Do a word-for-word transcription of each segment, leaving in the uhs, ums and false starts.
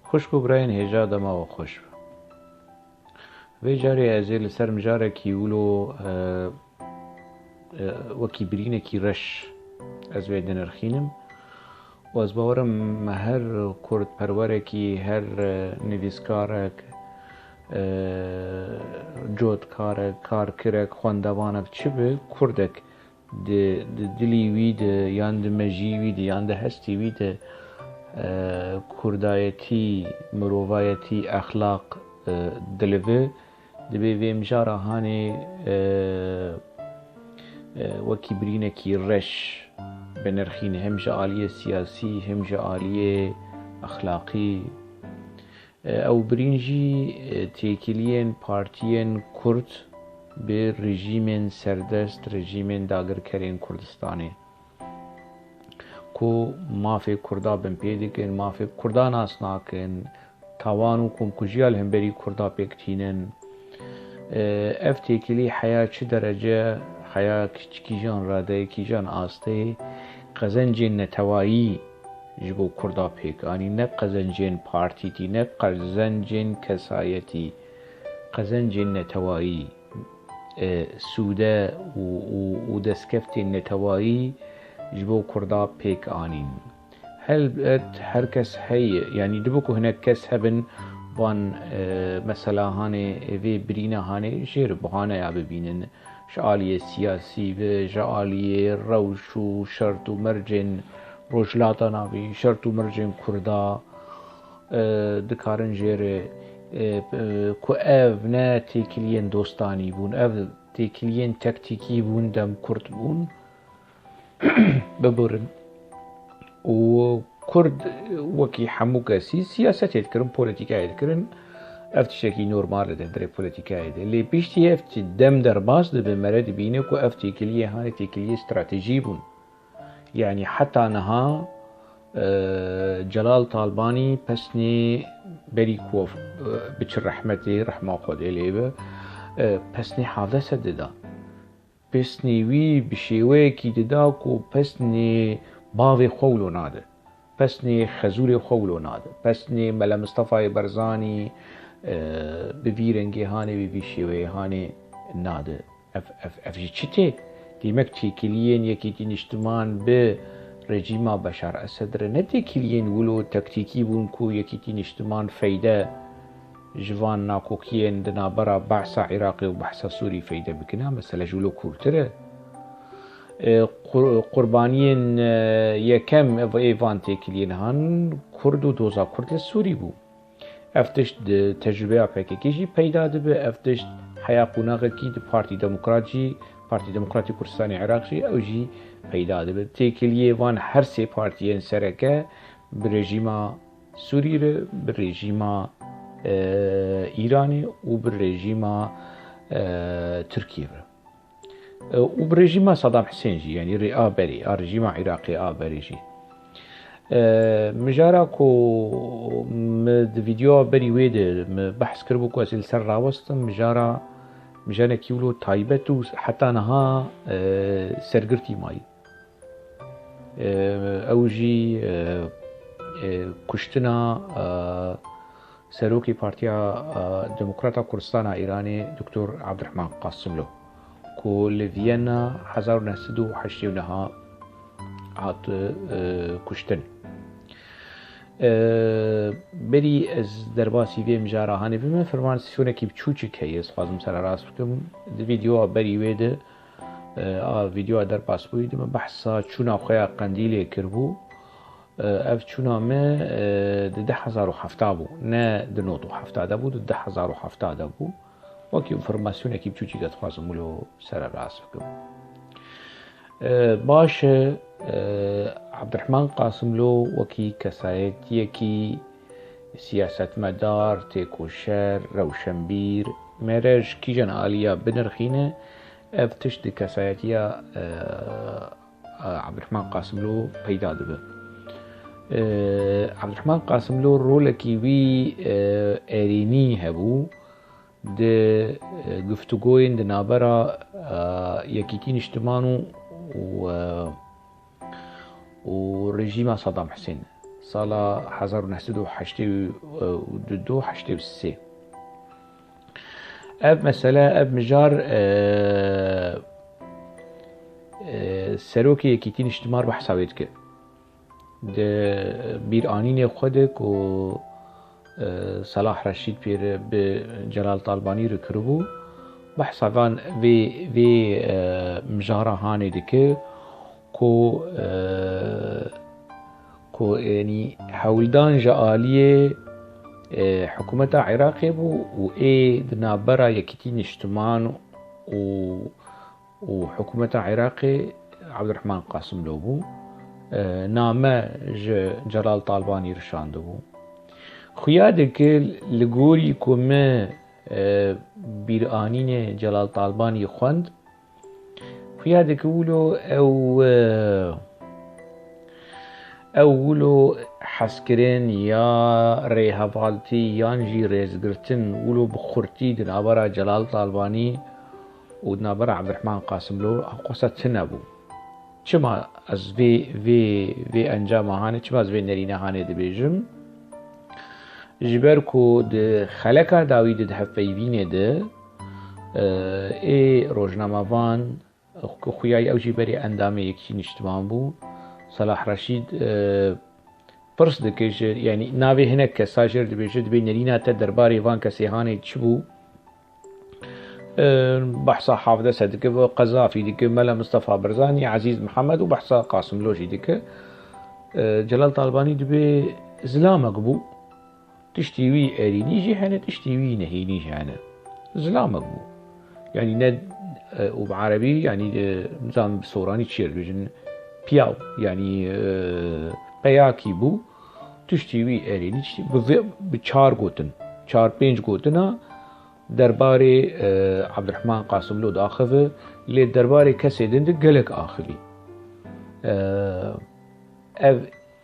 Xwişk û birayên hêja, dema we xweş be. Vê carê ez ê li ser mijarekî wilo, e, e, wekî birînekî reş ez vê dinirxînim. Û ez bawer im her kurdperwerekî, her, e, nivîskarek, e, cotkarek, karkirek, xwendevanek çi be, kurdek di, di dilî wî de yan di mejî wî de yan di hestî wî de, e, kurdayetî, mirovayetî, exlaq, e, dilive, divê vê mijara hanê, e, e, wekî birînekî reş binirxîne, hem ji aliyê siyasî hem ji aliyê exlaqî. E, ew birîn jî, e, têkiliyên partiyên kurd bi rejîmên serdest, rejîmên dagirkerên Kurdistanê ku mafê kurda binpê dikin, mafê kurda nas nakin, tawan û komkujiya li hemberî kurda pêk tînin. E, ev têkilî heya çi derece, heya çi kîjan radeyê, kîjan asteyê qezencên netewayî ji bo kurda pêk anî, ne qezencên partîtî, ne qezencên kesayetî, qezencên netewayî, e, sûde û, û, û destkeftên netewayî ji bo kurda pêk anîn. Helbet her kes heye, yanî dibe ku hinek kes hebin van, e, mesela hanê vê birîna hanê jê re buhaneya bibînin. Ji aliyê siyasî be, ji aliyê rewş û şert û mercên Rojhilata Navî, şert û mercên Kurda, e, dikarin jê re, e, e, ku ev ne têkiliyên dostanî bûn, ev têkiliyên tektîkî bûn, dem kurt bûn, bibirin. Û kurd wekî hemû kesî siyasetê dikirin, polîtîkayê dikirin. Ev tiştekî normal e di hundirê polîtîkayê de. Lê piştî ev ti-, dem derbas dibe, mere dibîne ku ev têkiliyê hanê têkiliyê stratejî bûn. Yanî heta niha, e, Celal Talbanî pesnê berî ku, e, biçi rehmetê, rehma Xwedê lê be, e, pesnê hevdeh sed dida. Pesnê wî bi şêweyekî dida ku pesnê bavê xwe wilo nade. Pesnê xezûrê xwe wilo nade. Pesnê Mele Mistefayê Barzanî, e, bi vî rengê hanê, bi vî şêweyê hanê nade. Ev, ev, ev jî çi tê? Demek têkiliyên Yekîtî Niştiman bi rejîma Beşar Esed re ne têkiliyên wilo tektîkî bûn ku Yekîtî Niştiman feyde ji van nakokiyên di navbera behsa Iraqê û behsa Sûrî feyde bikine, mesele ji wilo kûrtir e. E, qur-, qurbaniyên, e, yekem ev, ê van têkiliyên han kurd û doza kurd li Sûrî bû. Ev tişt di tecrûbeya P K K jî peyda dibe, ev tişt heya qonaxekî di Partî Demokrat jî, Partî Demokratî Kurdistanê Iraq jî, ew jî peyda dibe. Têkiliyê van her sê partiyên sereke bi rejîma Sûrî re, bi rejîma, e, Îranê û bi rejîma, e, Tirkiyê re. E, û bi rejîma Saddam Husên jî, yanî rê a berê, a rejîma Iraqê a berê jî. E, mijara ku min di vîdeoya berî wê de min behs kiribû ku ez ê li ser rawestim, mijara, mijanekî wilo taybet û heta niha, e, sergirtî mayî. E, ew jî, e, e, kuştina, e, Serokê Partiya, e, Demokrata Kurdistana Îranê Doktor Abdurehman Qasimlo ku li Viyena hezar û neh sed û heştê û neh hat, e, kuştin. E, berî ez derbasî vê mijara hanê bime, firman sesiyonekî biçûçik heye, ez dixwazim sererast bikim. Di vîdeoya berî wê de, e, a vîdeoya derbas bûyî de min behsa çûna xwe ya Qendîlê kiribû. E, ev çûna me, e, di du hezar û hevdeh bû. Ne di nod û hevdeh de bû, di du hezar û hevdeh de bû. Wekî înformasyonekî biçûçî ez dixwazim wilo sererast bikim. E, baş e, e, Abdurehman Qasimlo wekî kesayetiyekî siyasetmedar, têkoşer, rewşenbîr, mere ji kîjan aliya binirxîne, ev tişt di kesayetiya, e, Abdurehman Qasimlo peyda dibe. E, Abdurehman Qasimlo rolekî wî, e, erênî hebû di, e, guftûgoyên di navbera, e, Yekîtî Niştiman û, û, e, û rejîma Saddam Husên. Sala hezar û neh sed û heştê û du heştê û sê. Ev mesele, ev mijar, e, e, Serokê Yekîtî Niştiman behsa wê dike. Di bîranînê xwe de ku, e, Salah Reşîd pêre bi Celal Talbanî re kiribû, behsa van vê, vê, e, mijara hanê dike ku, e, ku, yanî hewldan ji aliyê, e, hikûmeta Iraqê bû û ê di navbera Yekîtî Niştiman û û hikûmeta Iraqê Abdurrahman Qasimlo bû, e, name ji Celal Talbanî re şandibû. Xuya dike li gorî ku me, e, bîranînê Celal Talbanî xwend, xuya dike wilo ew, e, ew wilo hezkirin ya rêhevaltî yan jî rêzgirtin wilo bi xurtî di navbera Celal Talbanî û di navbera Abdurrahman Qasimlo ew qasa tune bû. Çima ez vê, vê, vê encama hanê, çima ez vê nerîna hanê dibêjim? Ji ber ku di xeleka dawî de di hevpeyvînê de, e, ê rojnamevan, ku xuya ew jî berê endamê Yekîtî Niştiman bû, Salah Reşîd, e, pirs dike ji, yanî navê hinek kesa jê re dibêje, dibê nerîna te derbarê van kesê hanê çi bû? E, behsa Hafid Esed dike, Qezafî dike, Mela Mistefa Barzanî, Ezîz Mihemed û behsa Qasimlo jî dike. E, Celal Talbanî dibê zilamek bû. Tiştî wî erênî jî hene, tiştî wî nehênî jî hene. Zilamek bû. Yanî ne, e, û bi erebî, yanî, e, nizam bi soranî çi ye dibêjin, piyaw, yanî, e, peyakî bû. Tiştî wî erênî, tiştî bi vê, bi çar gotin, çar pênc gotina derbarê, e, Abdurrahman Qasimlo daxive, lê derbarê kesê din de gelek axivî. E, ev,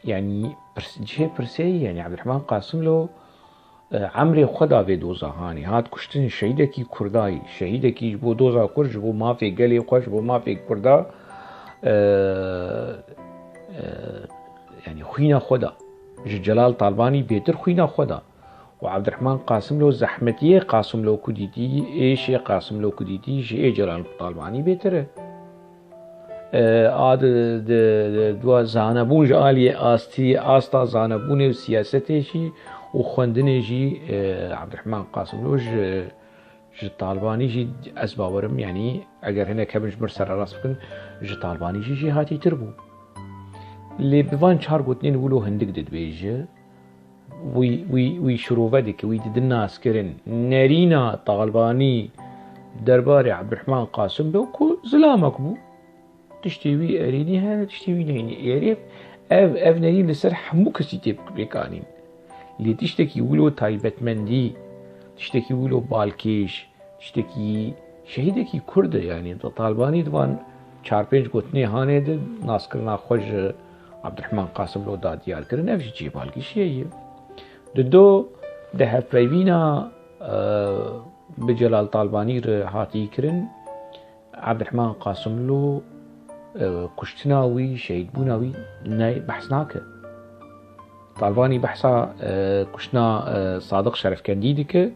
yanî, pirs-, cihê pirsê ye, yanî Abdurrahman Qasimlo, e, emrê xwe da vê doza hanê. Hat kuştin şehîdekî Kurdayî, şehîdekî ji bo doza Kurd, ji bo mafê gelê xwe, ji bo mafê Kurda, e, e, yanî xwîna xwe da. Ji Celal Talbanî bêtir xwîna xwe da. Û Abdurrahman Qasimlo zehmetiyê Qasimlo ku dîtî, êşê Qasimlo ku dîtî, ji ê Celal Talbanî bêtir e. E, a di, di, di, dua zanebûn ji aliyê astî, asta zanebûnê û siyasetê jî û xwendinê jî, e, Abdurrahman Qasimlo ji, ji Talbanî jî ez bawerim, yanî eger hinek hebin ji mir sererast bikin, ji Talbanî jî jêhatîtir bû. Lê bi van çar gotinên wilo hindik didibêje, wî, wî, wî şirove dike, wî didin naskirin. Nerîna Talbanî derbarê Abdurrahman Qasimlo ku zilamek bû. Tiştê wî erênî hene, tiştê wî nehênî. Erê, ev, ev nerîn li ser hemû kesî tê pêkanîn. Lê tiştekî wilo taybetmendî, tiştekî wilo balkêş, tiştekî, şehîdekî Kurd e, yanî Talbanî di van çar pênc gotinê hanê de naskirina xwe ji Abdurrahman Qasimlo da diyar kirin, ev jî cihê balkêşiyê ye. Dido di hevpeyvîna, e, bi Celal Talbanî re hatî kirin, Abdurrahman Qasimlo, e, kuştina wî, şehîdbûna wî ne behs nake. Talbanî behsa, e, kuştina, e, Sadiq Şerefkendî dike,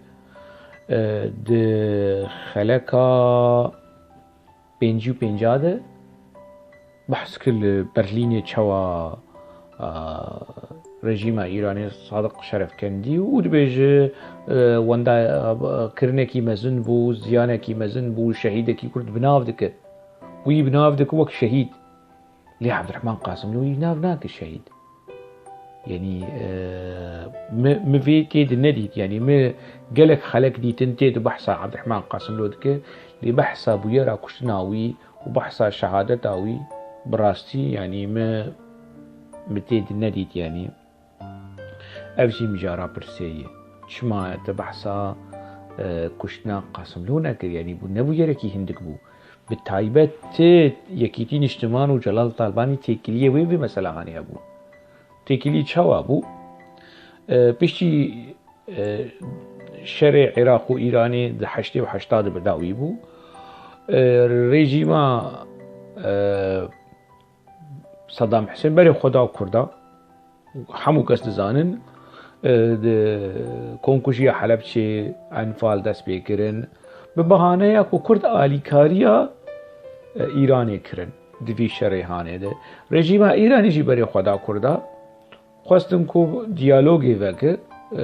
e, di xeleka pêncî û pênca de behs kir li Berlînê çawa, a, rejîma Îranê Sadiq Şerefkendî û dibêje, e, wenda, e, kirinekî mezin bû, ziyanekî mezin bû, şehîdekî Kurd bi nav dike. Wî bi nav dike wek şehîd. Lê Abdurrahman Qasimlo wî nav nake şehîd. Yanî, e, mi, mi vê tê di nedît. Yanî mi gelek xelek dîtin tê di behsa Abdurrahman Qasimlo dike. Lê behsa bûyera kuştina wî û behsa şehadeta wî bi rastî, yanî mi, mi tê di nedît, yanî. Ev jî mijara pirsê ye. Çima te behsa, e, kuştina Qasimlo nekir? Yanî bû, ne bûyerekî hindik bû. Bi taybet tê Yekîtî Niştiman û Celal Talbanî têkiliyê wê vê mesela hanê hebû. Têkilî çawa bû? E, piştî, e, şerê Iraq û Îranê di heştê û heşta de bi dawî bû. E, rejîma, e, Saddam Husên berê xwe da Kurda. Hemû kes dizanin, e, di komkujiya Helebçê, Enfal dest pê kirin. Bi bahaneya ku Kurd alîkariya, e, Îranê kirin di vî şerê hanê de. Rejîma Îranê jî berê xwe da Kurda. Xwestin ku diyalogê veke, e,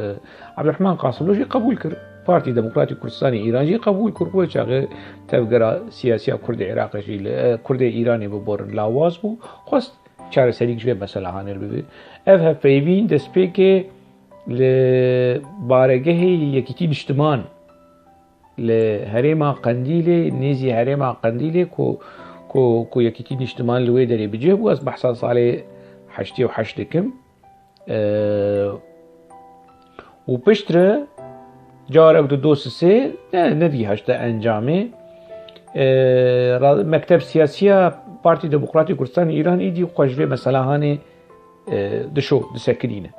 Abdurrahman Qasimlo jî qebûl kir. Partî Demokratîk Kurdistanê Îran jî qebûl kir. Wê çaxê tevgera siyasiya Kurdê Iraqê jî li, e, Kurdê Îranê biborin lawaz bû. Xwest çareserîk ji vê mesela hanê re bibe. Ev hevpeyvîn destpêkê li baregehê Yekîtî Niştiman li herêma Qendîlê, nêzî herêma Qendîlê ku, ku, ku Yekîtî Niştiman li wê derê bi cih bû, ez behsa salê heştê û heşt dikim. Eee, û piştre carek di do sisê ne, nedigihişte encamê. Eee, ra-, mekteb siyasiya Partî Demokratîk Kurdistanê Îran îdî xwe ji vê mesela hanê, eee, dişo, disekinîne.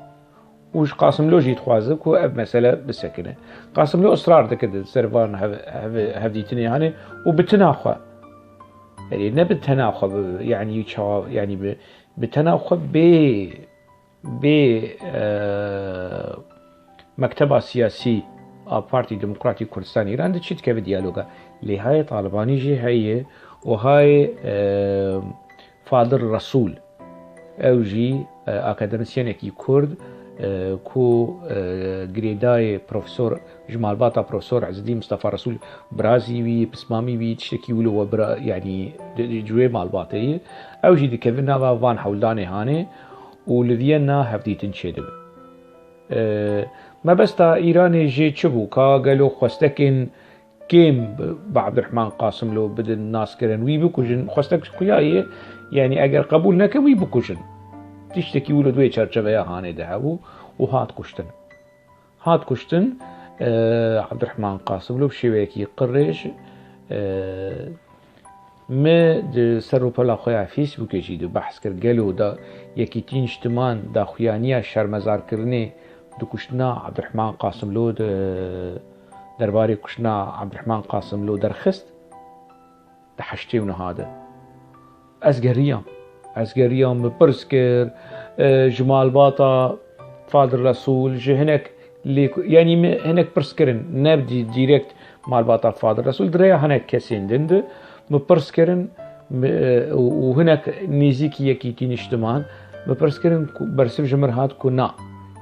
Û ji Qasimlo jî dixwaze ku ev mesele bisekine. Qasimlo israr dike di ser van hev-, hev-, hevdîtinê hanê û bi tina xwe. Erê, ne bi tena xwe bi, yanî çawa, yanî bi, bi tena xwe bê, bê, e, mekteba siyasî a Partî Demokratîk Kurdistanê Îran de çi dikeve diyaloga. Lê hayê Talibanî jî heye û hayê, e, Fadil Resûl. Ew jî, e, akademisyenekî Kurd, e, ku, e, girêdayê Profesor, ji malbata Profesor Izzeddîn Mistefa Resûl, birazî wî, pismamî wî, tiştekî wilo we bira, yanî di, di, ji wê malbatê ye. Ew jî dikevin nava van hewldanê hanê û li Viyena hevdîtin çêdibe. E, mebesta Îranê jê çi bû? Ka gelo xwestekên kêm bi, bi Abdurrahman Qasimlo bidin naskirin, wî bikujin, xwestek xuya ye, yanî eger qebûl nekin, wî bikujin. Tiştekî wilo di wê çerçeveya hanê de hebû û hat kuştin. Hat kuştin, e, Abdurrahman Qasimlo bi şêweyekî qirêj, e, Me di ser rûpela xwe ya Facebookê jî di behs kir, gelo da Yekîtî Niştiman daxuyaniya şermezarkirinê di kuştina Abdurrahman Qasimlo di derbarê kuştina Abdurrahman Qasimlo derxist di heştê û niha de. Ez geriyam. Ez geriyam, min pirs kir, e, ji malbata Fadil Resûl, ji hinek lê ku, yanî min hinek pirs kirin, ne dî-, dîrekt malbata Fadil Resûl, di rêya hinek kesên din de min pirs kirin, mi, e, û, û hinek nêzîkî Yekîtî Niştiman, min pirs kirin ku bersiv ji min re hat ku na,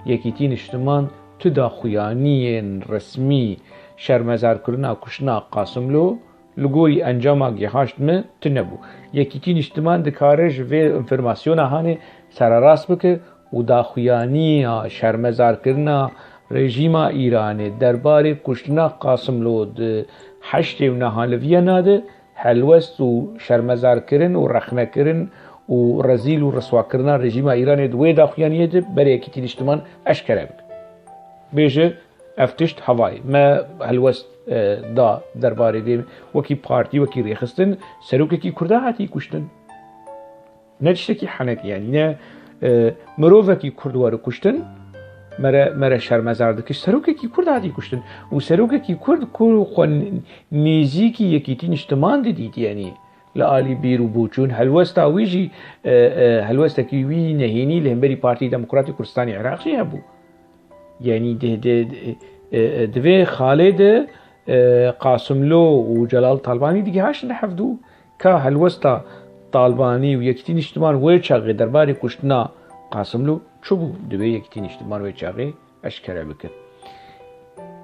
Yekîtî Niştiman tu daxuyaniyên resmî şermezarkirina kuştina Qasimlo, li gorî encama gihaşt min tune bû. Yekîtî Niştiman dikare ji vê înformasyona hanê sererast bike û daxuyaniya şermezarkirina rejîma Îranê derbarê kuştina Qasimlo di heştê û niha li Viyena de helwest û şermezarkirin û rexnekirin û rezîl û riswakirina rejîma Îranê di wê daxuyaniyê de berê Yekîtî Niştiman eşkere bike. Bêje, Ev tişt hevayê me helwest, e, da derbarê vê, wekî partî, wekî rêxistin, serokekî Kurda hatî kuştin. Ne tiştekî henek, yanî ne, e, mirovekî Kurd were kuştin, mere, mere şermezar dikiş, serokekî Kurd hatî kuştin. Û serokekî Kurd ku xwe n-, nêzîkî Yekîtî Niştiman didît, yanî li alî bîr û boçûn, helwesta wî jî, e, e, helwestekî wî nehênî li hemberî Partî Demokratîk Kurdistanê Iraq jî hebû. Yanî di, di, di, e, e, di vê xalê de, e, Qasimlo û Celal Talbanî digihaştin hevdû. Ka helwesta Talbanî û Yekîtî Niştiman wê çaxê derbarê kuştina Qasimlo çi bû? Divê Yekîtî Niştiman wê çaxê eşkere bike.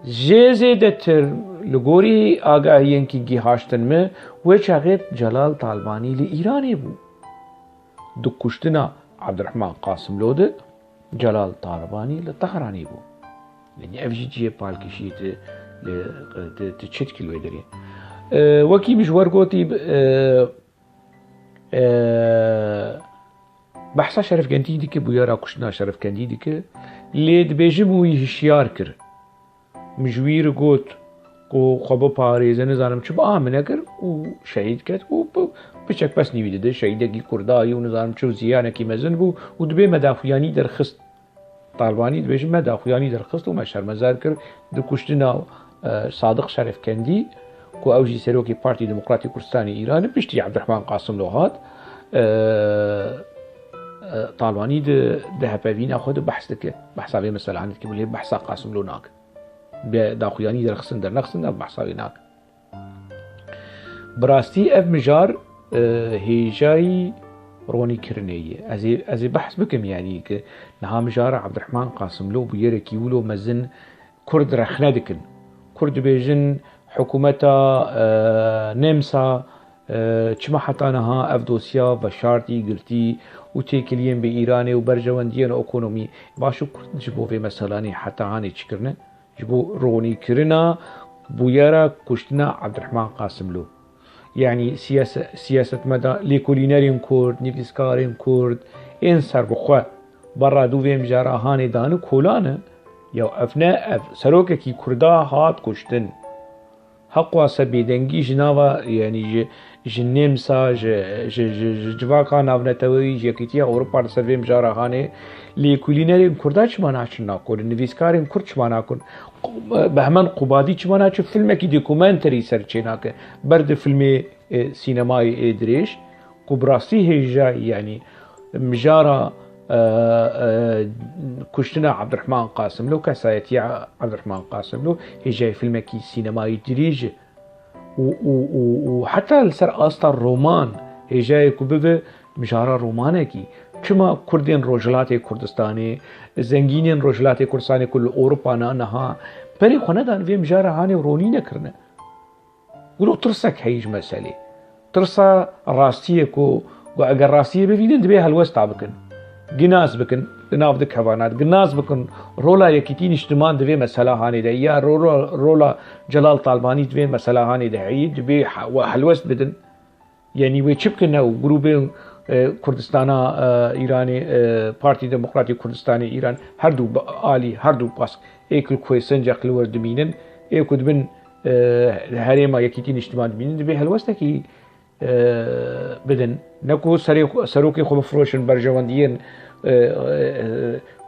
Jê zêdetir li gorî agahiyên kî gihaştin me, wê çaxê Celal Talbanî li Îranê bû. Di kuştina Abdurrahman Qasimlo de Celal Talbanî li Tehranê bû. Yanî ev jî cihê palkişiyê tu li, tu, tu çi dikî li wê derê? E, wekî min ji we re gotî, e, e, behsa Şerefkendî dike, bûyera kuştina Şerefkendî dike. Lê dibêjim wî hişyar kir. Min ji wî re got ku xwe biparêze, nizanim çi, bi a min nekir û şehîd ket û bi piçek pesnî wî dide. Şehîdekî Kurda yî û nizanim çi û ziyanekî mezin bû û dibê me daxuyanî derxist. Talbanî dibêje, me daxuyanî derxist û me şermezar kir. Di kuştina, e, Sadiq Şerefkendî ku ew jî serokê Partî Demokratîk Kurdistanê Îran e, piştî Abdurrahman Qasimlo hat, e, Talbanî di, di hepevîna xwe de behs dike. Behsa vê meselehanê dike, lê behsa Qasimlo nake. Bi daxuyanî derxistin dernexistin, ev behsa wê nake. Bi rastî ev mijar, e, hêjayî ronîkirinê ye. Ez ê, ez ê behs bikim, yanî ki niha mijara Ebdirehman Qasimlo bûyerekî wilo mezin Kurd rexne dikin. Kurd dibêjin hikûmeta, e, Nemsa, e, çima heta niha ev dosya veşartî, girtî û têkiliyên bi Îranê û berjewendiyên ekonomî. Baş û Kurd ji bo vê meselanê heta hanê çi kirine? Ji bo ronîkirina bûyera kuştina Ebdirehman Qasimlo. Yanî siyase-, siyasetmeda-, lêkolînerên Kurd, nivîskarên Kurd, ên serbixwe, berra dû vê mijara hanê dane kolane, ya ev ne, ev serokekî Kurda hat kuştin. Heqwase bêdengî ji nava, yanî ji, ji Nemsa, ji, ji, ji, ji civaka navneteweyî, ji Yekîtiya Ewropa li ser vê mijara hanê, lêkolînerên Kurda çima naçin nakolin, nivîskarên Kurd çima nakun, Behmen Qubadî çima naçe filmekî dokumenterî ser çênake, ber di filmê, e, sînemayê ê dirêj, ku bi rastî hêja, yanî mijara, e, e, kuştina Ebdirehman Qasimlo, kesayetiya Ebdirehman Qasimlo, hêjayê filmekî sînemayî dirêj e. Û, û, û, û heta li ser asta roman, hêjayê ku bibe mijara romanekî. Çima Kurdên Rojhilatê Kurdistanê, zengînên Rojhilatê Kurdistanê ku li Ewropa ne niha berê xwe nedan vê mijara hanê ronî nekirine? Wilo tirsek heyî ji meselê. Tirsa rastiyê ku, ku eger rastiyê bivînin, divê helwesta bikin. Ginas bikin, di nav di kevana, ginas bikin rola Yekîtî Niştiman di vê mesela hanê de, ya rola, rola Celal Talbanî di vê mesela hanê de heyî, divê he-, we helwest bidin. Yanî wê çi bikin ew grûbên, e, Kurdistana, e, Îranê, e, Partî Demokratî Kurdistanê Îran, her du bi alî, her du pas, ê ku li Kuêsenceq li wir dimînin, ê ku dibin, e, herêma Yekîtî Niştiman dimînin, divê helwestekî, e, bidin. Ne ku serê xwe, serokê xwe bifiroşin berjewendiyên, e, e,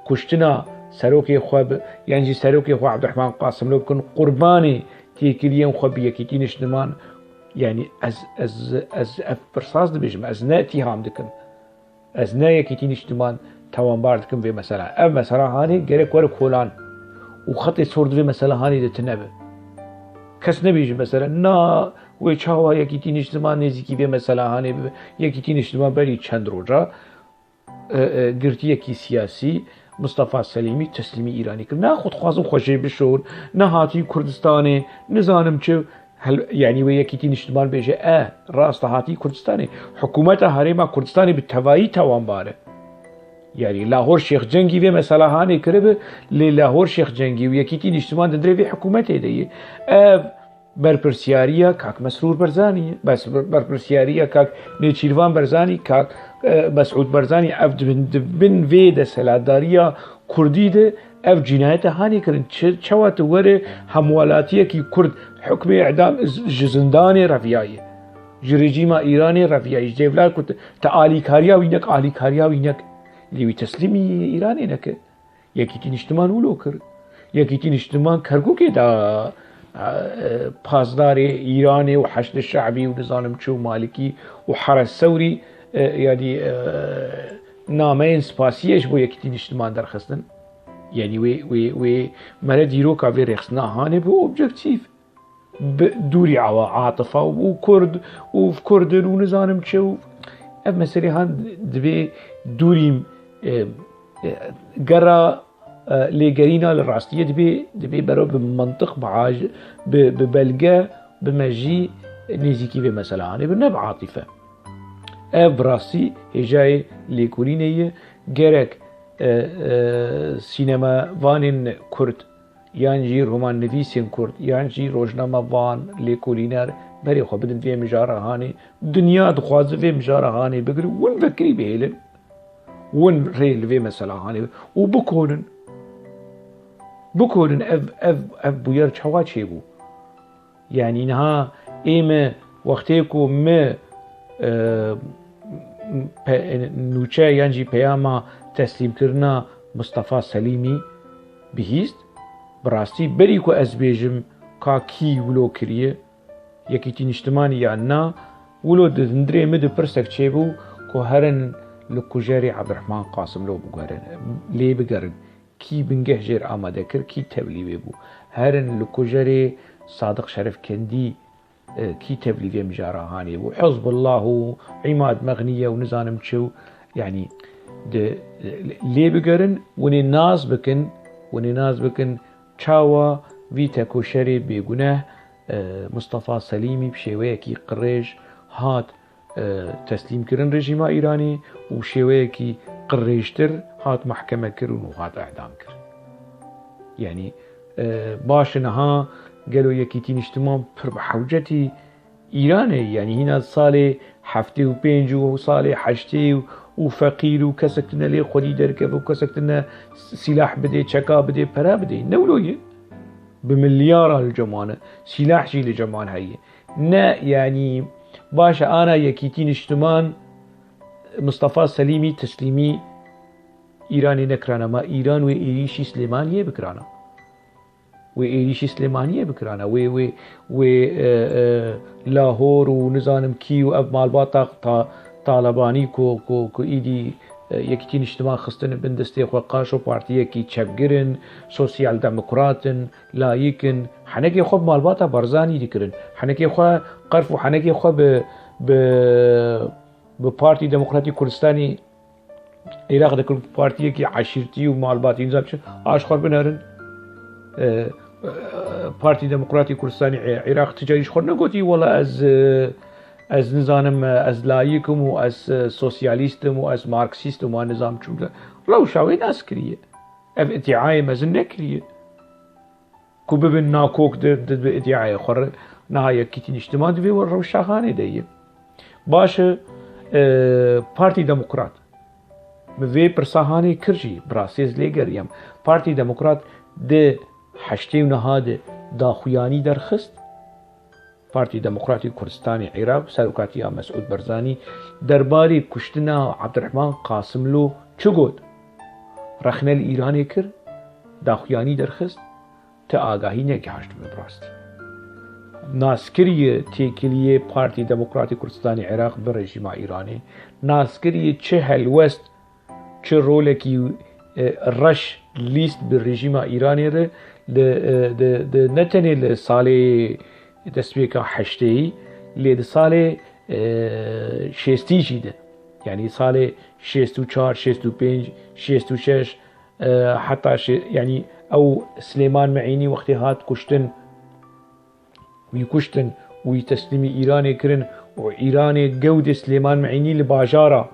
kuştina serokê xwe bi, yan jî serokê xwe Ebdirehman Qasimlo bikin qurbanê têkiliyên xwe bi Yekîtî Niştiman. Yanî ez, ez, ez ev pirsas dibêjim, ez ne îtîham dikim. Ez ne Yekîtî Niştiman tawanbar dikim vê mesela. Ev mesela hanê gerek were kolan û xetê sor di vê mesela hanê de tune be. Kes nebêje mesela, na, wê çawa Yekîtî Niştiman nêzîkî vê mesela hanê bibe. Yekîtî Niştiman berî çend roja, e, e, girtiyekî siyasî Mustafa Selîmî teslîmî Îranî kir. Na, xwe dixwazin xwe jê bişon, nehatî Kurdistanê, nizanim çi, Hel-, yanî wê Yekîtî Niştiman bêje, e, rast hatî Kurdistanê. Hikûmeta Herêma Kurdistanê bi tevayî tawanbar e. Yanî Lahor Şêx Cengî vê mesela hanê kiribe, lê Lahor Şêx Cengî û Yekîtî Niştiman di dirê vê hikûmetê de ye. Ev berpirsiyariya kak Mesrûr Barzanî ye. Bes, berpirsiyariya kak Nêçîrvan Barzanî, kak, e, Mesûd Barzanî, ev di bin, di bin vê desthilatdariya Kurdî de ev cînayete hanê kirin. Çi, çawa tu were hemwelatiyekî Kurd hukmê îdam ji zindanê reviyaye, ji rejîma Îranê reviyaye, ji devla ku te, te alîkariya wî nek, alîkariya wî nek. Lê wî teslîmî Îranê neke. Yekîtî Niştiman wilo kir. Yekîtî Niştiman Kerkûkê da, e, e, pasdarê Îranê û Heşdê Şe'bî û nizanim çi û Malikî û Heres Sewrî, e, yanî, e, nameyên spasiyê ji bo Yekîtî Niştiman derxistin. Yanî wê, wê, wê mere dîroka vê rêxistina hanê bi objektîf. Bi dûrî awa atifa û Kurd û Kurd in û nizanim çi û ev meselê han divê dûrî, e, e, gera, e, lêgerîna li rastiyê dibê, dibê bero bi mantiq, bi aj-, bi, bi belge, bi mejî nêzîkî vê mesela hanê bi, ne bi atîfe. Ev bi rastî hêjayê lêkolînê ye. Gerek, e, e, sînemevanên Kurd, yan jî romannivîsên Kurd, yan jî rojnamevan, lêkolîner berê xwe bidin vê mijara hanê. Dinya dixwaze vê mijara hanê bigire, win vekirî bihêlin. Win rê li vê mesela hanê û bikonin. Bikonin ev, ev, ev bûyer çawa çêbû? Yanî niha ê me wextê ku me, e, pe-, nûçe yan jî peyama teslîmkirina Mistefa Selîmî bihîst, bi rastî berî ku ez bêjim ka kî wilo kiriye, Yekîtî Niştimanî yan na, wilo di hundirê min de pirsek çêbû ku herin li kujerê Ebdurehman Qasimlo biguherin, lê bigerin. Kî bingeh jêr amade kir, kî tevlî wê bû. Herin li kujerê Sadiq Şerefkendî, e, kî tevlî vê mijara hanê bû. Hizbullah û Îmad Mexniye û nizanim çi û, yanî, di, lê bigerin, winê nas bikin, winê nas bikin, çawa vî tekoşerê bêguneh, e, Mustafa Selîmî bi şêweyekî qirêj hat, e, teslîmkirin rejîma Îranê û bi şêweyekî qirêjtir hat mehkemekirin û hat îdamkirin. Yanî, e, baş e niha gelo Yekîtî Niştiman pir bi hewcetî Îranê, yanî hîna salê heftê û pênc û salê heştê û, û feqîr û kesek tune lê xwedî derkeve û kesek tune sîlah bidê, çeka bidê, pere bidê. Ne wilo ye? Bi milyara li cem wan e. Sîlah jî li cem wan heye. Ne, yanî, baş e, ana Yekîtî Niştiman Mistefa Selîmî teslîmî Îranê nekirana, ma Îran wê êrîşî Silêmaniyê bikirana. Wê êrîşî Silêmaniyê bikirana. Wê, wê, wê, e, e, Lahor û nizanim kî û ev malbata ta-, Talebanî ku, ku, ku îdî, e, Yekîtî Niştiman xistine bin destê xwe, qaşo partiyekî çepgir in, sosyal demokrat in, layîk in. Henekê xwe bi malbata Barzanî dikirin. Henekê xwe qerf û henekê xwe bi, bi, bi Partî Demokratî Kurdistanî Iraq dikirin, partiyekî eşîrtî û malbatî nizam çi, a ji xwe binerin. E, e, Partî Demokratî Kurdistanî Ê-, Iraq ti carî ji xwe negotî, wela ez, e, ez nizanim, e, ez layîk im û ez, e, sosyalîst im û ez marksîst im û nizam çû. Rewşa wê nas kiriye. Ev îdîayê mezin nekiriye. Ku bibin nakok di, di, di îdîayê xwe re, niha Yekîtî Niştiman di vê rewşa hanê de ye. Baş e, e, Partî Demokrat. Min vê pirsa hanê kir jî, bi rastî ez lê geriyam. Partî Demokrat di heştê û neh de daxuyanî derxist. Partî Demokratî Kurdistanê Iraq, serokatiya Mesûd Barzanî, derbarê kuştina Abdurrahman Qasimlo çi got? Rexne li Îranê kir, daxuyanî derxist, ti agahî negihaşt bi rastî. Naskirî têkiliyê Partî Demokratî Kurdistanê Iraq bi rejîma Îranê, naskirî çi helwest, çi rolekî, e, reş lîst bi rejîma Îranê re li, e, di, di, ne tenê li salê destpêka heşteyî, lê di salê, e, şêstî jî de. Yanî salê şêst û çar, şêst û pênc, şêst û şeş, e, heta şê-, yanî ew Silêman Meînî wextê hat kuştin, wî kuştin û wî teslîmî Îranê kirin û Îranê gewdê Silêman Meînî li bajara,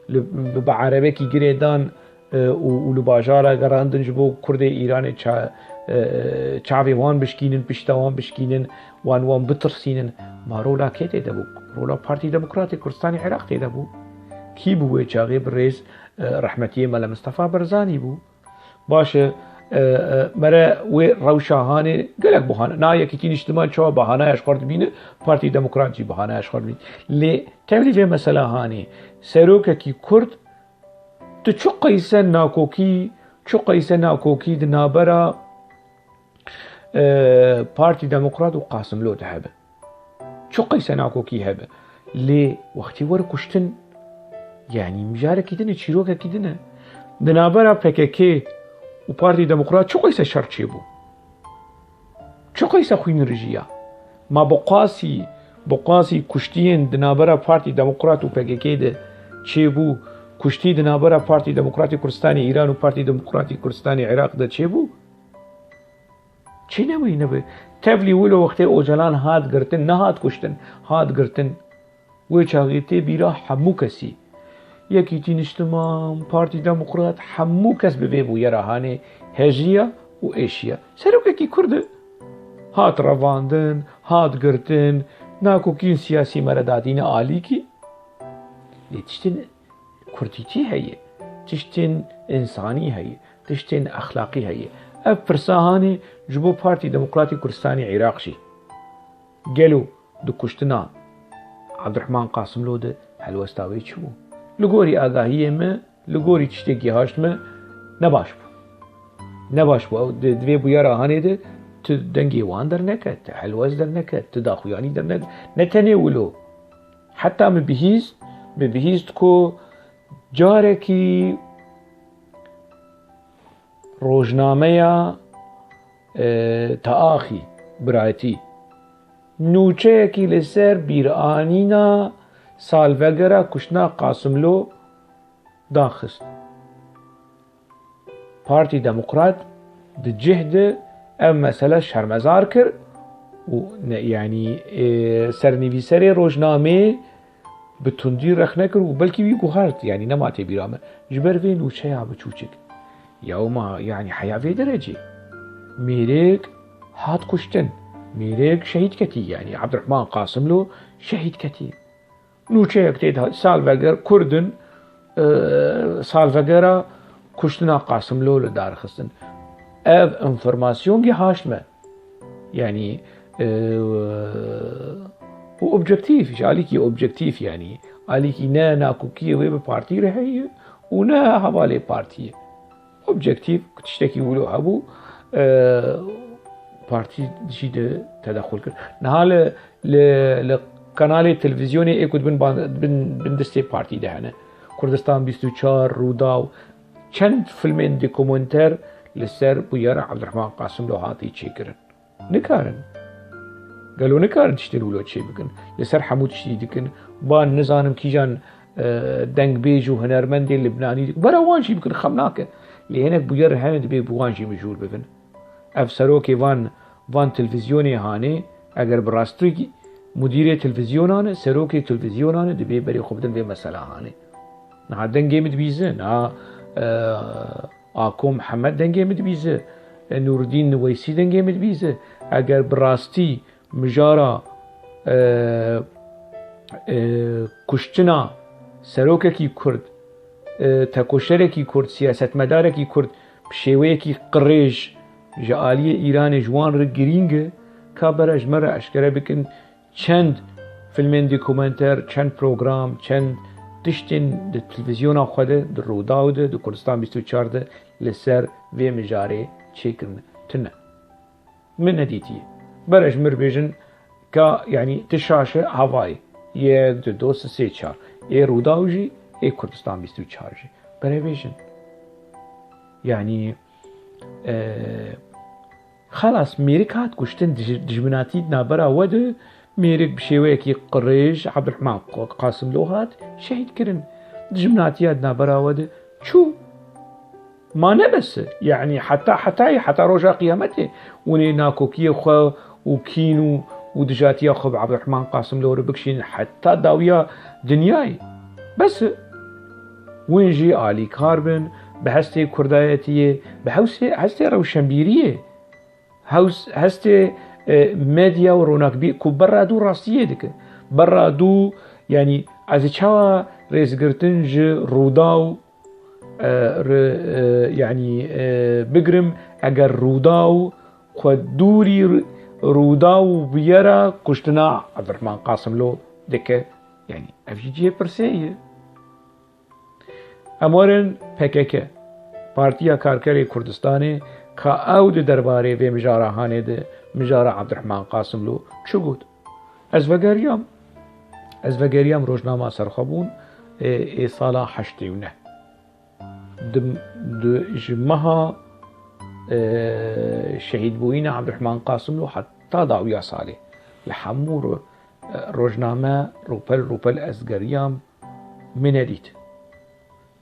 li, bi, bi erebekî girê dan, e, û, û li bajara gerandin ji bo Kurdê Îranê ça-, e, çavê wan bişkînin, pişta wan bişkînin, wan, wan bitirsînin. Ma rola kê tê de bû? Rola Partî Demokratê Kurdistanê Iraq tê de bû. Kî bû wê çaxê? Bi rêz, e, rehmetiyê Mele Mistefa Barzanî bû. Baş e, e, e, mere wê rewşa hanê gelek buhane. Na Yekîtî Niştiman çawa bahanaya ji xwe dibîne, Partî Demokrat jî bahanaya ji xwe dibîne. Lê tevlî vê mesela hanê, serokekî Kurd, tu çi qeyse nakokî, çi qeyse nakokî di nabera, e, Partî Demokrat û Qasimlo de hebe? Çi qeyse nakokî hebe? Lê wextî were kuştin, yanî mijarekî din e, çîrokekî din e. Di navbera P K K û Partî Demokrat çi qeyse şer çêbû? Çi qeyse xwîn rijiya? Ma bi qasî, bi qasî kuştiyên di navbera Partî Demokrat û P K K de çêbû, kuştî di navbera Partî Demokratî Kurdistanê Îran û Partî Demokratî Kurdistanê Iraq de çêbû? Çi nebûyî nebû. Tevlî wilo wextê Ocalan hat girtin, nehat kuştin, hat girtin. Wê çaxê tê bîra hemû kesî. Yekîtî Niştiman, Partî Demokrat, hemû kes bi vê bûyera hanê hejiya û êşiya. Serokekî Kurd e. Hat revandin, hat girtin, nakokiyên siyasî me re datîne alîkî. Lê tiştên Kurdîtî heye, tiştên însanî heye, tiştên exlaqî heye. Ev pirsa hanê ji bo Partî Demokratî Kurdistanê Iraq jî. Gelo di kuştina Abdurrahman Qasimlo de helwesta wê çi bû? Li gorî agahiyê me, li gorî tiştê gihaşt me, ne baş bû. Ne baş bû. Ew di, di vê bûyera hanê de tu dengê wan derneket, tu helwest derneket, tu daxuyanî derneket. Ne tenê wilo. Heta min bihîst, min bihîst ku Carekî rojnameya, e, Teaxî, Birayetî, nûçeyekî li ser bîranîna salvegera kuştina Qasimlo daxist. Partî Demokrat di cih de ev mesele şermezar kir û ne, yanî, e, sernivîserê rojnameyê bi tundî rexne kir û belkî wî guhart, yanî nema tê bîra me. Ji ber vê nûçeya biçûçik. Ya ma, yanî heya vê derecê. Mêrek hat kuştin. Mêrek şehîd ketî, yanî Abdurrahman Qasimlo şehîd ketî. Nûçeyek tê de salveger Kurd in, e, salvegera kuştina Qasimlo li dar xistin. Ev înformasyon gihaşt me. Yanî, e, û objektîf, ji alîkî objektîf, yanî alîkî ne nakokiyê wê bi partî re heye û ne hevalê partiyê. Objektîf, tiştekî wilo hebû, e, partî jî de tedexul kir. Niha li, li, li kanalê televîzyonê ê ku di bin ban-, bin, bin destê partî de hene. Kurdistan bîst û çar, Rûdaw, çend filmên dokumenter li ser bûyera Abdurrahman Qasimlo hatî çêkirin. Nikarin. Gelo nikarin tiştên wilo çê bikin? Li ser hemû tiştî dikin. Ban nizanim kîjan, e, dengbêj û hunermendê Libnanî dikin. Bera wan jî bikin, xem nake. Lê hinek bûyer hene dibê bi wan jî mijûl bibin. Ev serokê van, van televîzyonê hanê, eger bi rastî mudîrê televîzyonan e, serokê televîzyonan e, dibê berê xwe bidin vê mesela hanê. Niha dengê min dibîze, niha, e, Ako Mihemed dengê min dibîze, e, Nûrdîn Niweysî dengê min dibîze. Eger bi rastî mijara, e, e, kuştina serokekî Kurd, e, tekoşerekî Kurd, siyasetmedarekî Kurd bi şêweyekî qirêj ji aliyê Îranê ji wan re girîng e, ka bera ji me re eşkere bikin çend filmên dokumenter, çend program, çend tiştên di televîzyona xwe de, di Rûdaw de, di Kurdistan bîst û çar de li ser vê mijarê çêkirin. Tune. Min nedîtiye. Bere ji mir bêjin ka, yanî, ti şaş e, havayê. Yek, du, do, sê, çar. Ê Rûdaw jî, ê Kurdistan bîst û çar jî. Bere bêjin. Yanî, e, Xelas, mêrik hat kuştin, dij-, dijminatî di navbera we de, mêrik bi şêweyekî qirêj, Abdurrahman Q-, Qasimlo hat şehîd kirin. Dijminatiya di navbera we de çû. Ma ne bes e, yanî heta, hetayê, heta roja qiyametê hûn ê nakokiyê xwe û kîn û, û dijatiya xwe bi Abdurrahman Qasimlo re bikişînin heta dawiya dinyayê. Bes e. Hûn jî alîkar bin bi hestê kurdayetiyê, bi hewsê, hestê rewşenbîriyê. Hews-, hestê, e, medya û ronakbî-, ku berra dû rastiyê dike. Berra dû, yanî, ez ê çawa rêzgirtin ji Rûdaw, e, re, e, yanî, e, bigrim, eger Rûdaw xwe dûrî Rûdaw û bûyera kuştina Abdurrahman Qasimlo dike? Yanî, ev jî cihê pirsê ye. Em werin P K K, Partiya Karkerê Kurdistanê, ka ew di derbarê vê mijara hanê de, mijara Abdurrahman Qasimlo çi got? Ez vegeriyam, ez vegeriyam rojnama Serxwebûn, ê, ê sala heştê û neh. Di, di, ji meha, e, şehîdbûyîna Abdurrahman Qasimlo heta dawiya salê, li hemû ro-, e, rojname rûpel rûpel ez geriyam, min nedît.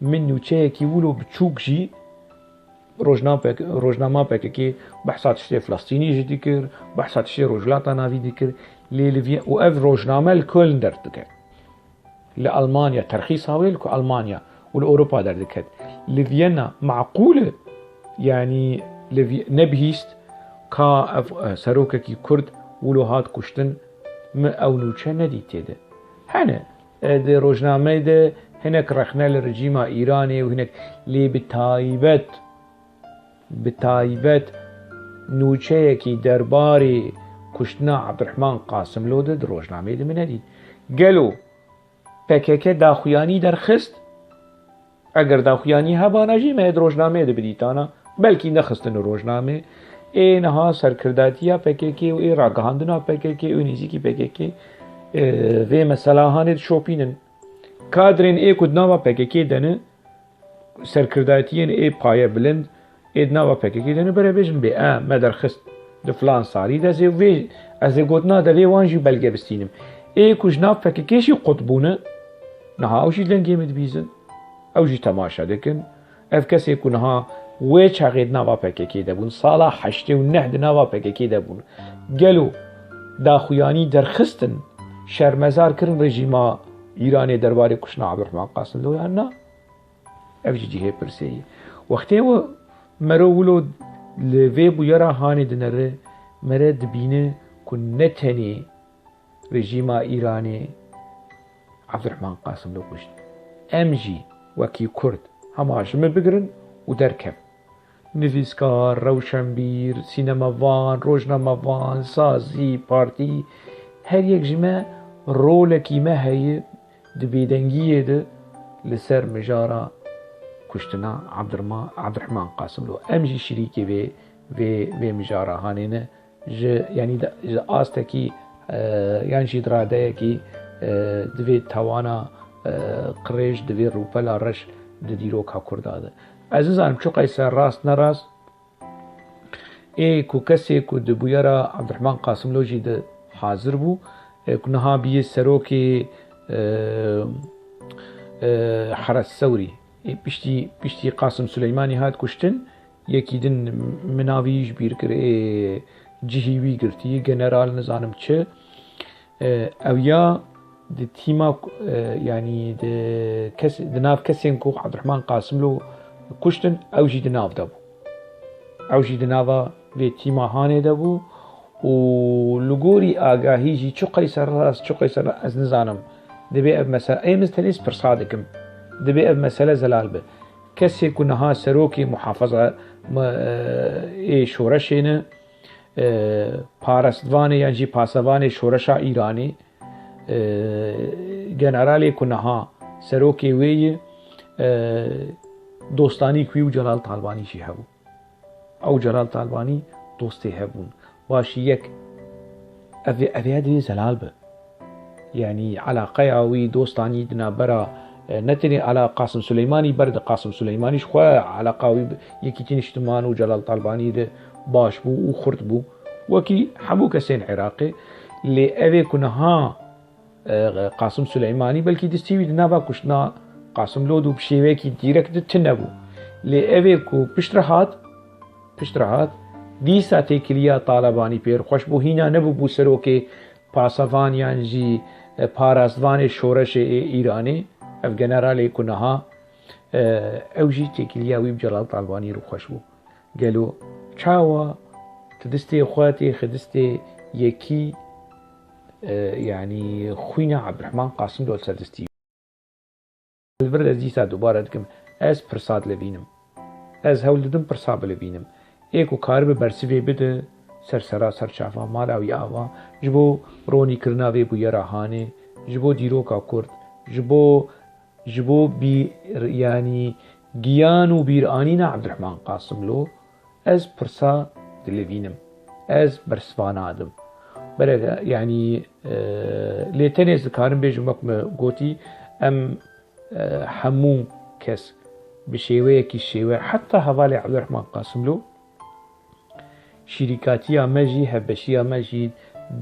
Min nûçeyekî wilo biçûk jî rojna-, rojnama P K K behsa tiştê Filistînî jî dikir, behsa tiştê Rojhilata Navî dikir. Lê li vî-, û ev rojname li Köln derdikeve. Li Almanya, terxîsa wê li ku Almanya û li Ewropa derdiket. Li Viyana meqûl e, yanî li Vî-, nebihîst ka ev, e, serokekî Kurd wilo hat kuştin, min ew nûçe nedît tê de. Hene, e, di rojnameyê de hinek rexne li rejîma Îranê û hinek, lê bi taybet, bi taybet nûçeyekî derbarê kuştina Abdurrahman Qasimlo de di rojnameyê de min nedît. Gelo P K K daxuyanî derxist? Eger daxuyanî hebana jî me di rojnameyê de bidîtana. Belkî nexistin li rojnameyê. Ê niha serkirdatiya P K K û ê ragihandina P K K û nêzîkî P K K, e, vê mesela hanê dişopînin. Kadrên ê ku di nava P K K de ne, serkirdayetiyên ê paye bilind ê di nava P K K de ne, bere bêjin bê, e, me derxist di filan salî de, ez ê vê, ez ê gotina devê wan jî belge bistînim. Ê ku ji nav P K K jî qut bûne, niha ew jî dengê min dibîzin. Ew jî temaşe dikin. Ev kesê ku niha wê çaxê di nava P K K de bûn, sala heştê û neh di nava P K K de bûn, gelo daxuyanî derxistin, şermezar kirin rejîma Îranê derbarê kuştina Abdurrahman Qasimlo yan na? Ev jî cihê pirsê ye. Wextê we mero wilo li vê bûyera hanê dinere, mere dibîne ku ne tenê rejîma Îranê Abdurrahman Qasimlo kuşt. Em jî wekî Kurd hema ji min bigirin û derkevin. Nivîskar, rewşenbîr, sînemevan, rojnamevan, sazî, partî, her yek ji me rolekî me heye di bêdengiyê de li ser mijara kuştina Abdurrahman, Abdurrahman Qasimlo. Em jî şirîkê vê, vê, vê mijara hanê ne. Ji, yanî de, ji astekî, e, yan jî di radeyekî, e, divê tawana, e, qirêj, divê rûpela reş di dîroka Kurda de. Ez nizanim çi qeyse rast ne rast, ê ku kesê ku di bûyera Abdurrahman Qasimlo jî de hazir bû, e, ku niha bîye serokê, e, e, Heres Sewrî. Ê piştî, piştî Qasim Suleymanî hat kuştin, yekî din min navî ji bîr kir, ê cihî wî girtî, general nizanim çi. E, ew ya di tîma, e, yanî di kes, di nav kesên ku Abdurrahman Qasimlo kuştin, ew jî di nav de bû. Ew jî di nava vê tîma hanê de bû û li gorî agahî jî çi qeyse rast, çi qeyse rast, ez nizanim. Dibê ev mesele, ê min tenê pirsa dikim. Dibê ev mesele zelal be. Kesê ku niha serokê muhafaza, me, ê şoreşê ne, e, parastvanê yan jî pasevanê şoreşa Îranê, e, generalê ku niha serokê wê ye, e, dostanî ku wî û Celal Talbanî jî hebû. Ew Celal Talbanî dostê hev bûn. Başî yek, ev, ev ya divê zelal be. Yanî, elaqeya wî, dostanî di navbera, e, ne tenê ala Qasim Suleymanî, ber di Qasim Suleymanî ji xwe eleqa wî bi Yekîtî Niştiman û Celal Talbanî de baş bû û xurt bû. Wekî hemû kesên Iraqê. Lê ev ê ku niha, e, Qasim Suleymanî belkî destî wî di nava kuştina Qasim Lod û bi şêweyekî dîrekt de tune bû. Lê ev ê ku piştre hat, piştre hat, dîsa têkiliya Talebanî pê xweş bû, hîna nebûbû serokê pasevan yan jî, e, parastvanê şoreşê ê Îranê, ev generalê ku niha, e, ew jî têkiliya wî bi Celal Talbanî re xweş bû. Gelo çawa tu distê xwe têxi distê yekî, e, yanî xwîna Ebdurehman Qasimlo li ser distî wî? Li vir ez dîsa dubare dikim, ez pirsa dilevînim. Ez hewl didim pirsa bilivînim. Ê ku karibe bersivê bide ser sera ser çava mala wî ava, ji bo ronîkirina vê bûyera hanê, ji bo dîroka Kurd, ji bo, ji bo bîr, yanî giyan û bîranîna Ebdurehman Qasimlo, ez pirsa dilivînim. Ez bersiva nadim. Bere, yanî, e, lê tenê ez dikarim bêjim, wek me gotî, em, e, hemû kes bi şêweyekî şêwe, heta hevalê Ebdurehman Qasimlo, şîrîkatiya me jî, hevbeşiya me jî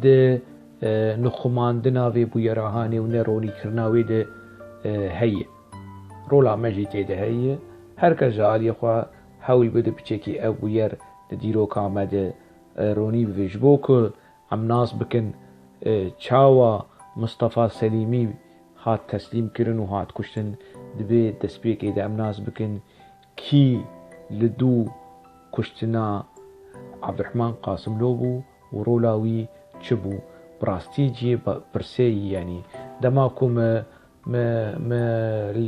di, e, nixumandina vê bûyera hanê û neronîkirina wê de, e, heye. Rola me jî tê de heye. Her kes ji aliyê xwe hewl bide piçekî ev bûyer di dîroka me de, e, ronî bibe. Ji bo ku em nas bikin, e, çawa Mistefa Selîmî hat teslîm kirin û hat kuştin, divê destpêkê de em nas bikin kî li dû kuştina Abdurehman Qasimlo bû û rola wî çi bû? Bi rastî cihê ba-, pirsê yî, yanî dema ku me, me, me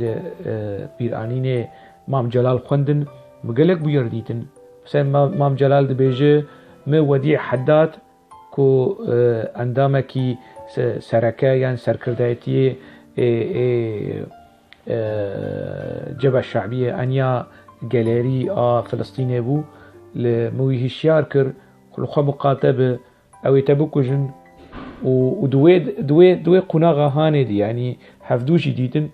li, e, bîranînê Mam Celal xwendin, me gelek bûyer dîtin. Mesela Ma-, Mam Celal dibêje, me Wedî Heddad, ku, e, endamekî se-, sereke yan serkirdayetiyê ê, ê, e, Cebhe Şe'biyê eniya gelerî a Filistînê bû, li min wî hişyar kir, li xwe miqate bi, ew ê te bikujin û, û di wê, di wê, di wê qunaxa hanê de, yanî hevdû jî dîtin,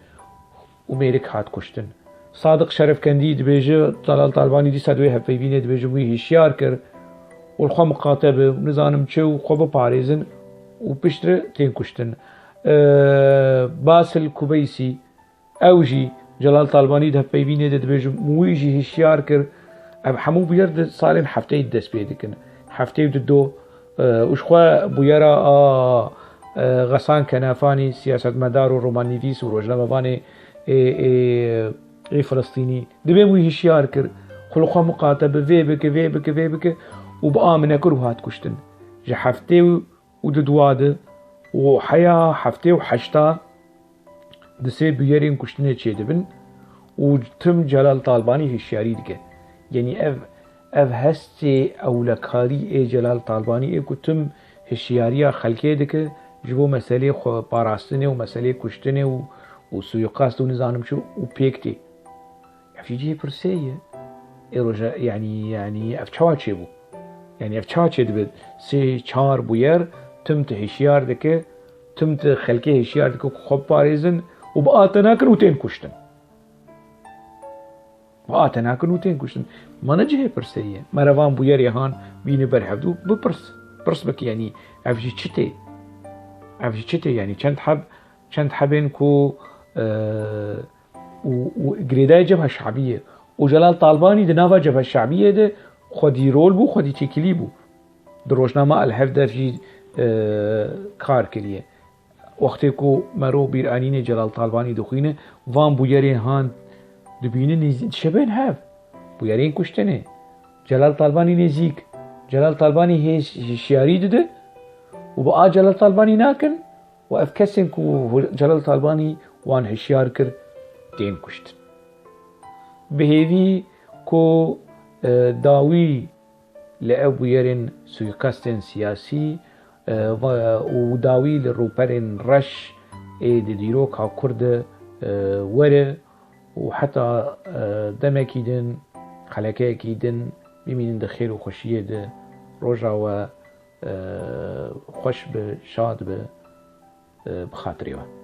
û mêrik hat kuştin. Sadiq Şerefkendî dibêje, Celal Talbanî dîsa di wê hevpeyvînê dibêje, wî hişyar kir û li xwe miqate bi, nizanim çi, û xwe biparêzin û piştre tên kuştin. Ee, Basil Kubeysî, ew jî Celal Talbanî di hevpeyvînê de dibêje, wî jî hişyar kir. Ev hemû bûyer di salên hefteyê de dest pê dikin. Heftê û dido, e, û ji xwe bûyera a, e, Xesan Kenafanî, siyasetmedar û romannivîs û rojnamevanê ê, ê, ê Filistînî. Dibê wî hişyar kir. Xwe li xwe miqate bi, vê bike, vê bike, vê bike û bi a min nekir û hat kuştin. Ji heftê û û di dua de û heya heftê û heşta di sê bûyerên kuştinê çêdibin û tim Celal Talbanî hişyarî dike. Yanî ev, ev hestê ewlekarî ê Celal Talbanî ê ku tim hişyariya xelkê dike ji bo meselê xwe parastinê û meselê kuştinê û, û suîqast û nizanim çi û pêk tê. Ev jî cihê pirsê ye. Ê roja, yanî, yanî ev çawa çêbû? Yanî ev çawa çêdibe? Sê, çar bûyer tim te hişyar dike, tim te xelkê hişyar dike ku xwe biparêzin û bi a te nakin û tên kuştin. Bi a te nakin û tên kuştin. Ma ne cihê pirsê ye. Mere van bûyerê han bîne ber hevdû, bipirs. Pirs bike, yanî ev jî çi tê? Ev jî çi tê? Yanî çend heb, çend hebên ku, e, û, û girêdayê Cebha Şabî ye. Û Celal Talbanî di nava Cebha Şabî ye de xwedî rol bû, xwedî têkilî bû. Di rojnama El Hevder jî, e, kar kiriye. Wextê ku mero bîranînê Celal Talbanî dixwîne, van bûyerên han dibîne nêzî-, dişebên hev. Bûyerên kuştinê. Celal Talbanî nêzîk. Celal Talbanî hêş-, hişyarî dide û bi a Celal Talbanî nakin. Û ev kesên ku Celal Talbanî wan hişyar kir, tên kuştin. Bi hêvî ku, e, dawî li ev bûyerên suîqestên siyasî, e, va-, û dawî li rûperên reş ê di dîroka Kurd de, e, were û heta, e, demekî din, xelekeyekî din bimînin di xêr û xweşiyê de. Roja we, e, xweş be, şad be, e, bi xatirê we.